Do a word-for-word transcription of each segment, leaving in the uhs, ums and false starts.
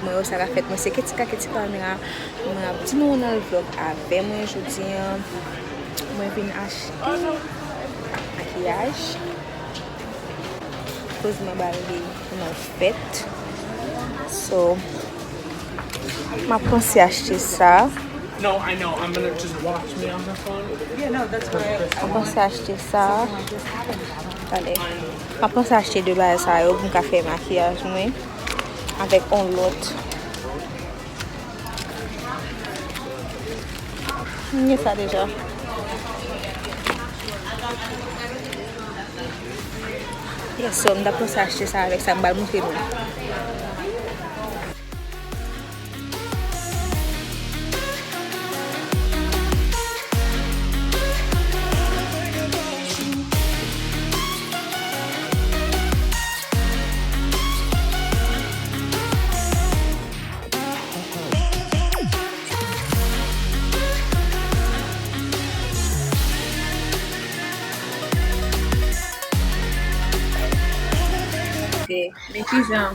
Mwen yo, sa k ap fèt, mwen se Ketika, Ketika Amira. Mwen ap di nou nan vlog avè mwen jodi a. Mwen vin achte makiyaj. Koz mwen ba l li nan fèt. So, m ap panse achte sa. No, I know. I'm gonna just watch me on the phone. Yeah, no, that's why I, I, m ap panse achte sa. Gade. M ap panse achte de bagay sa yo pou m ka fè makiyaj mwen avèk on lòt. M gen sa deja. Yes, so, m ta panse achte sa avèk sa, m pral montre nou. Ok, men kijan.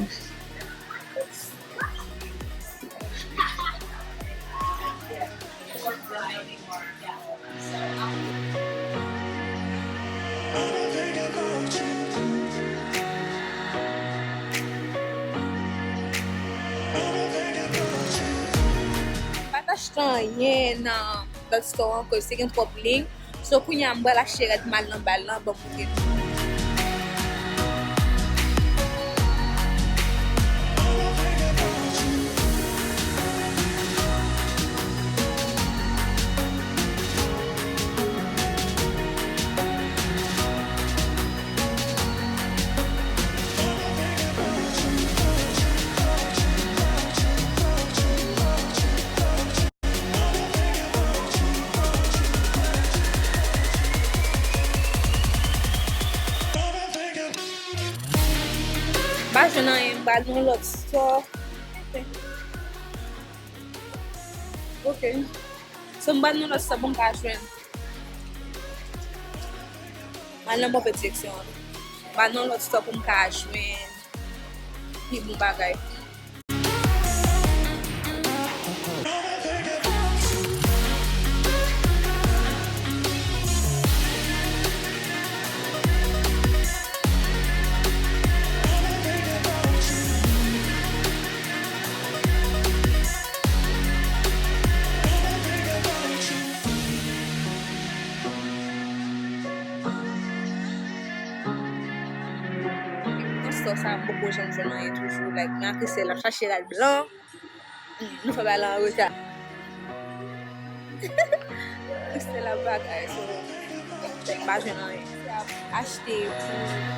M pa t achte anyen nan lòt store an, koz te gen twòp liy. So, kounye a, m pral achte rad m al nan bal lan, ban m montre nou. M pa jwenn anyen, m pral nan lòt store. Ok. So, m pral nan lòt store pou m ka jwenn. M al nan move direksyon an. M pral nan lòt store pou m ka jwenn pi bon bagay. Nan store sa, m poko janm jwenn anyen toujou. Like, mwen ak Christelle ap chache rad blan. Mm, nou fè bagay la an reta. Christelle ap bagay, so, m pa jwenn anyen. Achte pou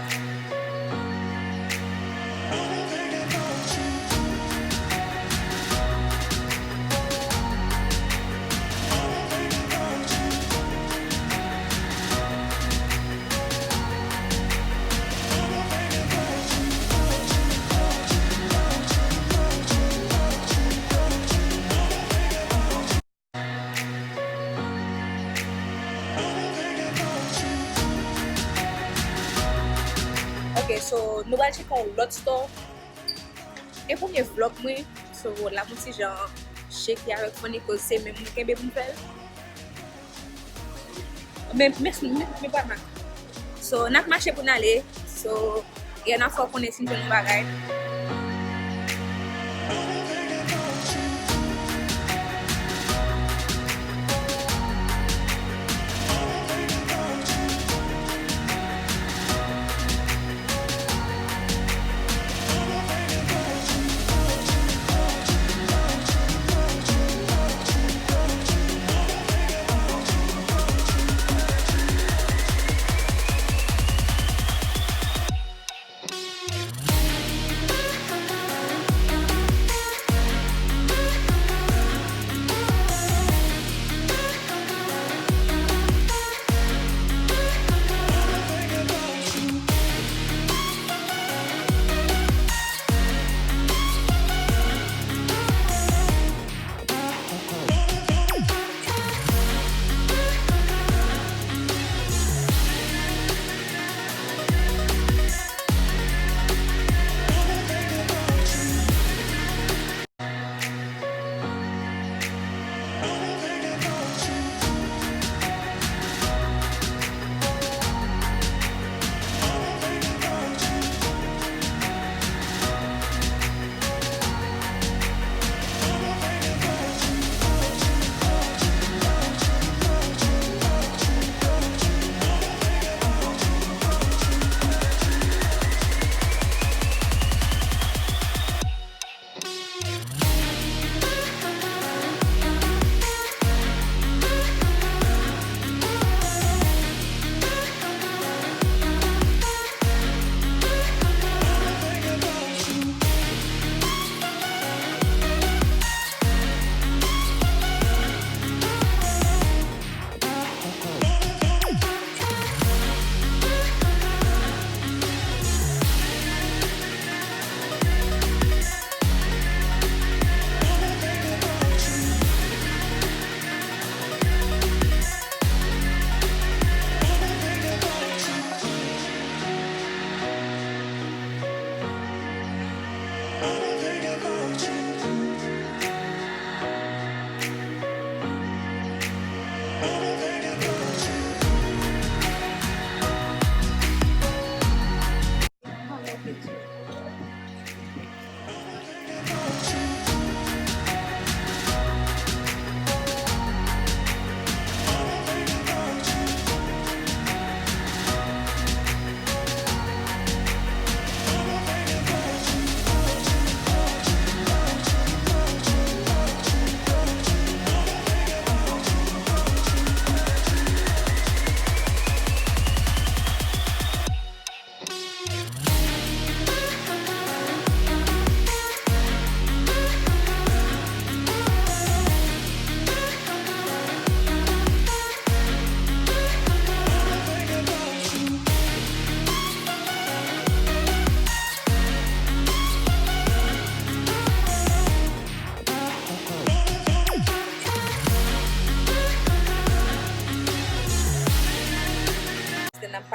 Ok, so, nou pral tcheke yon lòt store. E premye vlog mwen, so, l ap yon ti jan shaky avèk funny, koz se menm mwen kenbe pou m fè l. Men, men, men, men pa mal. So, n ap mache pou n ale. So, e n ap fè w konnen si n jwenn yon bagay.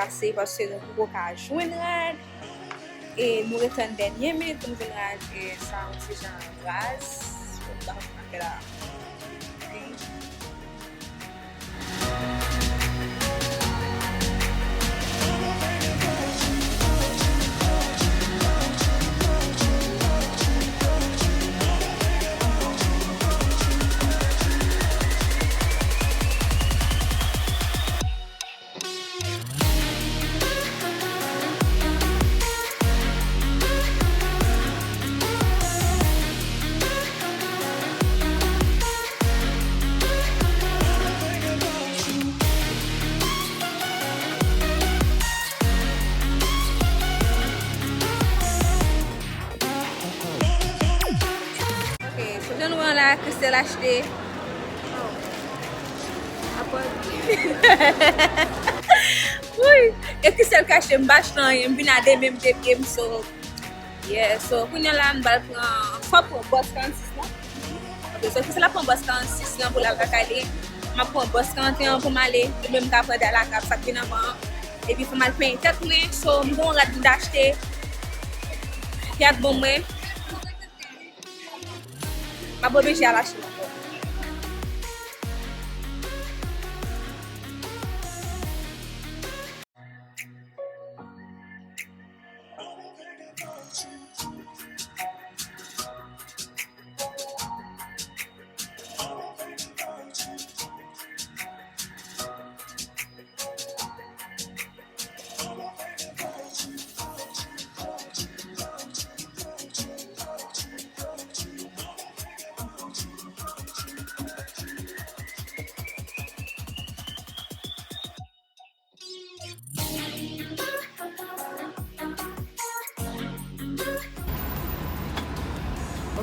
pase paske nou poko ka jwenn rad. E nou ret tann dènye minit pou n jwenn rad. E sa yon ti jan raz. Bon, sa nou fè la. Ok, so jan nou wè an la, Christelle achte. Wi, e Christelle k achte, m pa achte anyen, m vin a de men m, de pye m, so. Yeah, so kounye a la, m pral pran, fò pran bòs karannsis la. Ok, so Christelle ap pran bòs karannsis lan pou l al lakay li. M ap pran bòs karannteyen an pou m ale, epi m ka pran Dalakap, sa k vin anvan an. Epi fò m al penyen tèt mwen, so m gon rad m t achte. Ki ap bon mwen. M ap oblije al achte l ankò.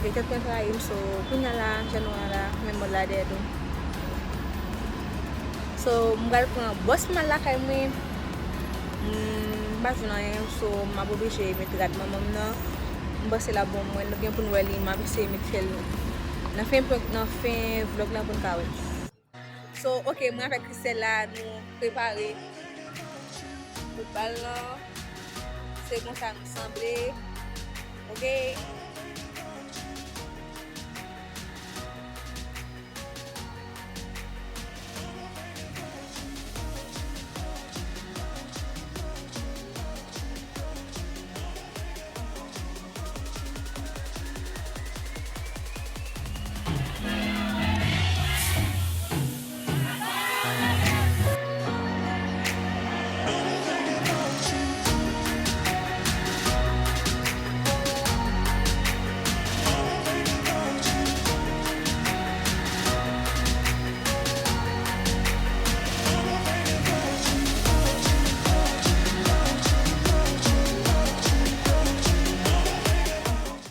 Ok, tèt mwen trayi m, so kounye a la, jan nou wè la, menm mòd la dèyè tou. So, m pral pran bòs m al lakay mwen. M pa jwenn anyen, so m ap oblije met rad manman m nan. M panse l ap bon mwen, nou gen pou n wè li, m ap eseye met fè l nan fen prank, nan fen vlòg la pou n ka wè. So, ok, mwen avèk Christelle la, nou prepare pou bal lan. Se konsa nou sanble. Ok?